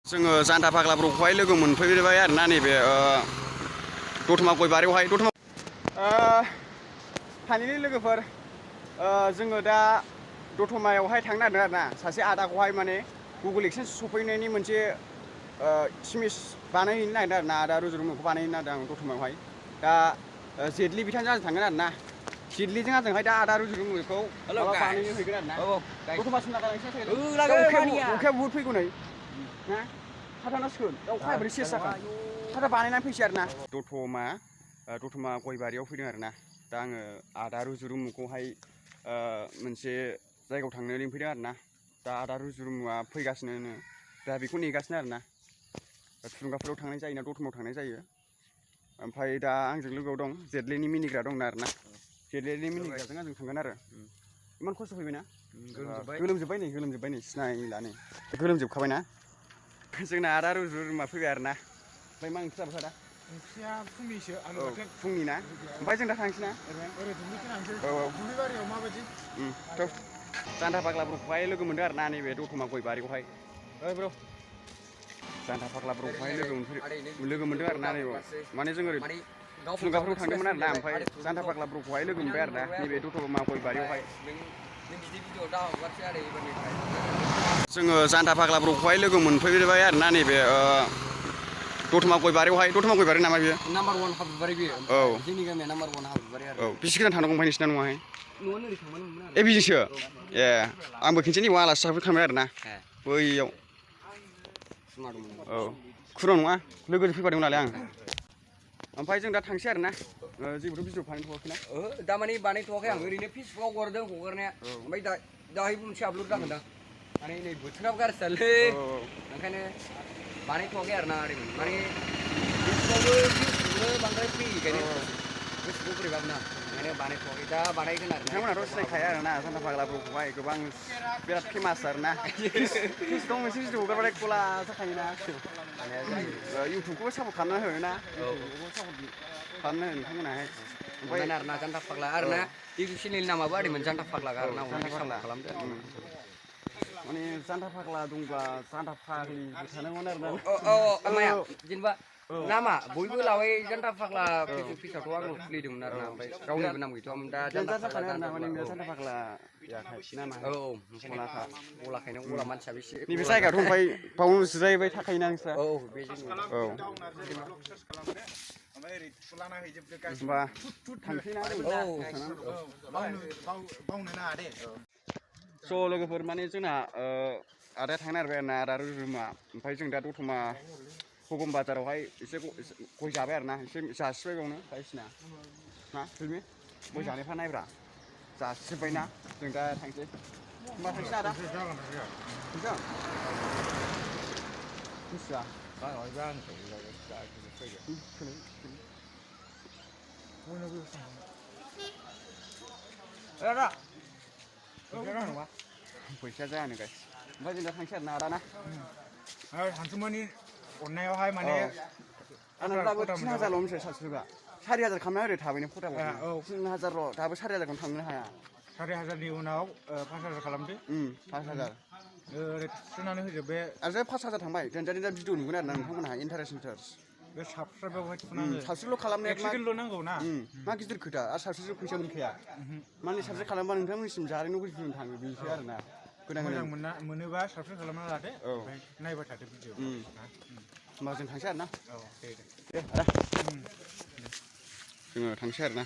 जोङो जान्था फाग्लाफोरखौहाय लोगो मोनफैबाय आरोना नैबे दतमा गयबारियावहाय दतमा फानिनि लोगोफोर जोङो दा दतमायावहाय थांनो नागिरदों आरोना सासे आदाखौहाय माने गुगोल एक्सचेन्ज सफैनायनि मोनसे सिमिस बानायहैनो नागिरदों आरोना आदा रुजुरुमुखौ बानायहैनो नागिरदों आं दतमायावहाय दा जेटलि बिथांजों आंजों थांगोन आरोना जेटलिजों आंजोंहाय दा आदा रुजुरुमुखौ बानायनो हैगोन आरोना दतमासिम अखाया बुहुद फैगौ नै ना थाथानांसिगोन दा अखाया बोरै सेस जाखा थाथा बानायनानै फैसै आरोना दतमा गयबारियाव फैदों आरोना दा आङो आदा रुजुरुमुखौहाय मोनसे जायगायाव थांनो लिंफैदों आरोना दा आदा रुजुरुमुआ फैगासिनो दा बेखौ नेगासिनो आरोना थुलुंगाफोराव थांनाय जायोना दतमायाव थांनाय जायो ओमफ्राय दा आंजों लोगोआव दं जेटलिनि मिनिग्रा दंना आरोना जेटलिनि मिनिग्राजों आंजों थांगोन आरो इमान खस्थ' फैबायना गोलोमजोब्बाय नै सिनायलानो गोलोमजोबखाबायना जोंना आदा रुजुरुमा फैबाय आरोना ओमफ्राय मा ओंख्रि जाबोखा दा ओंख्रिया फुंनिसो आलु बाथोन फुंनि ना ओमफ्राय जों दा थांसै ना ओरै दुब्लिथिं थांसै दुब्लिबारियाव माबायदि जान्था फाग्लाफोरखौहाय लोगो मोनदों आरोना नैबे दतमा गयबारियावहाय ब्र' जान्था फाग्लाफोरखौहाय लोगो मोनदों आरोना नैबे माने जों ओरै थुलुंगाफोराव थांदोंमोन आरोना ओमफ्राय जान्था फाग्लाफोरखौहाय लोगो मोनबाय आरोना नैबे दतमा गयबारियावहाय जोङो जान्था फाग्लाफोरखौहाय लोगो मोनफैबाय आरोना नैबे दतमा गयबारि नामा बियो नाम्बार 1 हाब्रुबारि बियो औ जोंनि गामिया नाम्बार 1 हाब्रुबारि आरो औ बेसे गोजान थांनांगौ ओमफ्राय नोंसिना न'आहाय न'आनो ओरै थांबानो मोनगोन आरो बिजोंसो आंबो खनसे नैबाव आलासि जाफैखांबाय आरोना बैयाव औ खुनु नङा लोगोजों फैफादोंमोन नालाय आं ओमफ्राय जों दा थांसै आरोना जेबोथ' भिडिअ बानायथ'वाखैना दा माने बानायथ'वाखै आं ओरैनो फेसबुकाव हगारदों हगारनाया ओमफ्य दाहायबो मोनसे आपल'ड जागोनदां माने नै बोथोराबो गाज्रिथारलै ओंखायनो बानायथ'वाखै आरोना ओरैनो माने फेसबुकावबो बांद्राय फैयैखायनो गोसोखौ बोरैबा मोना ओंखायनो बानायथ'वाखै दा बानायगोन आरो नोंथांमोनाथ' सिनायखाया आरोना जान्था फाग्लाफोरखौहाय गोबां बिराद फेमास आरोना फेसबुकाव मोनसे भिडिअ हगारबाथाय गला जाखायोना इउटुबखौबो सापर्ट खालामना होयोना इउटुबखौबो सापर्ट खालामना हो नोंथांमोनाहाय ओमफ्राय आरोना जान्था फाग्ला आरोना इउटुब चेनेलनि नामाबो ओरैमोन जान्था फाग्ला आरोना जान्था फाग्ला खालामदो माने जान्था फाग्ला दंब्ला जान्था फाग्लिबो थानांगौमोन आरोना माया जेनेबा नामा बयबो लाबाय जान्था फाग्ला फेसबुकआवथ' आंबो खुलिदोंमोन आरोना ओमफ्राय रावनिबो नाम गैथ'वामोन दा जान्था फाग्ला जान्था फाग्ला नामा गलाखायनो गला मानसिया बेसे नैबे जायगायाथ' ओमफ्राय बावनो जिरायबाय थाखायोना नोंस्रा बे जोंनि होमबा थांसै ना बावनो नाङा दे स' लोगोफोर माने जोंना आदाया थांनो नागिरबाय आरोना आदा रुजुरुमा ओमफ्राय जों दा दतमा हुगम बाजारावहाय एसे गय जाबाय आरोना एसे जासिबाय बावनो बायदिसिना ना फिल्मि गय जानायफ्रा नायब्रा जासिबायना जों दा थांसै होमबा थांसै आदा थांसै मिथिया फैसा जायानो गाइस ओमफ्राय जों दा थांसै आरोना आदा ना सानसुमानि अननायावहाय माने आंनाबो 3000ल' मिथिबाय सानसुगा 4000 खालामना ओरै थाबैनो फटाबो 3000ल' दाबो 4000खौनो थांनो हाया 4000नि उनाव 5000 खालामदो 5000 ओरै सुनानै होजोब बे आरो 5000 थांबाय देनजार भिडिअ नुगोन आरोना नोंथांमोनहा इन्टारेस्ट बे साबस्क्राइबावहाय थुनानै साबस्क्राइबल' खालामनाया सेकेन्डल' नांगौ ना मा गिदिर खोथा आरो साबस्क्राइबजों फैसा मोनखाया माने साबस्क्राइब खालामबा नोंथांमोननिसिम जारिमिन गिदिर थाङो बेसो आरोना मोजां मोनोबा साबस्क्राइब खालामना लादो ओमफ्राय नायबाय थादो भिडिअ होमबा जों थांसै आरोना दे आदा जोङो थांसै आरोना